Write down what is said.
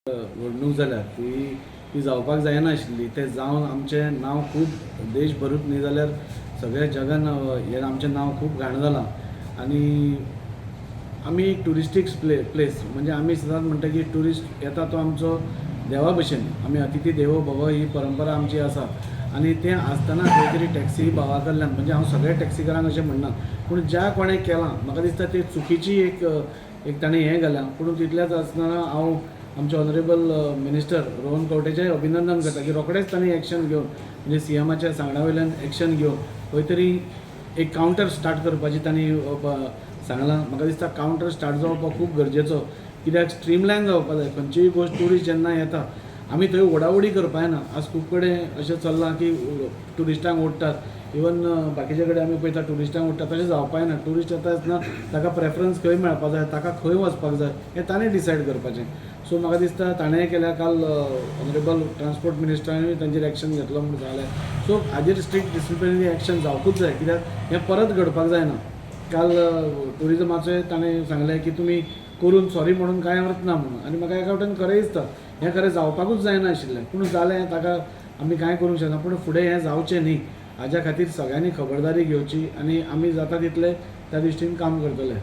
घडणूक जाल्या ती ती जावपाक जायनाशिल्ली. तें जावन आमचें नांव खूब देशभरूच न्ही जाल्यार सगळ्या जगान हें आमचें नांव खूब घाण जालां. आनी आमी एक ट्युरिस्टीक प्लेस म्हणजे आमी सदांच म्हणटा की ट्युरिस्ट येता तो आमचो देवा भशेन. आमी अतिथी देवो भव ही परंपरा आमची आसा आनी तें आसतना खंय तरी टॅक्सी भावा कडल्यान, म्हणजे हांव सगळ्या टॅक्सीकारांक अशें म्हणना, पूण ज्या कोणें केलां म्हाका दिसता ते चुकीची एक एक ताणें हें घालां. पूण तितल्याच आसतना हांव आमचे ऑनरेबल मिनिस्टर रोहन खंवटेचें अभिनंदन करता की रोखडेंच तांणी एक्शन घेवन, म्हणजे सीएमाच्या सांगण्या वयल्यान एक्शन घेवन खंय तरी एक कावंटर स्टार्ट करपाची तांणी सांगलां. म्हाका दिसता कावंटर स्टार्ट जावपाक खूब गरजेचो, कित्याक स्ट्रीमलायन जावपा जाय खंयचीय गोश्ट. ट्युरिस्ट जेन्ना येता आमी थंय ओडाओडी करपा जायना. आज खूब कडेन अशें चल्लां की ट्युरिस्टांक ओडटात, इवन बाकीचे कडेन आमी पळयता ट्युरिस्टांक ओडटात. तशें जावपा जायना. ट्युरिस्ट येता आसतना ताका प्रेफरन्स खंय मेळपा जाय, ताका खंय वचपाक जाय हें ताणें डिसायड करपाचें. सो म्हाका दिसता ताणें केल्या, काल ऑनरेबल ट्रान्सपोर्ट मिनिस्टरानूय तांचेर एक्शन घेतलो म्हूण सांगलें. सो हाजेर स्ट्रिक्ट डिसिप्लिनरी एक्शन जावकूच जाय, कित्याक हें परत घडपाक जायना. काल ट्युरिजमाचें ताणें सांगलें की तुमी करून सॉरी म्हणून कांय अर्थ ना म्हणून, आनी म्हाका एका वटेन खरें दिसता, हें खरें जावपाकूच जायना आशिल्लें, पूण जालें, ताका आमी कांय करूंक शकना. पूण फुडें हें जावचें न्ही हाज्या खातीर सगळ्यांनी खबरदारी घेवची आनी आमी जाता तितलें त्या दृश्टीन काम करतले.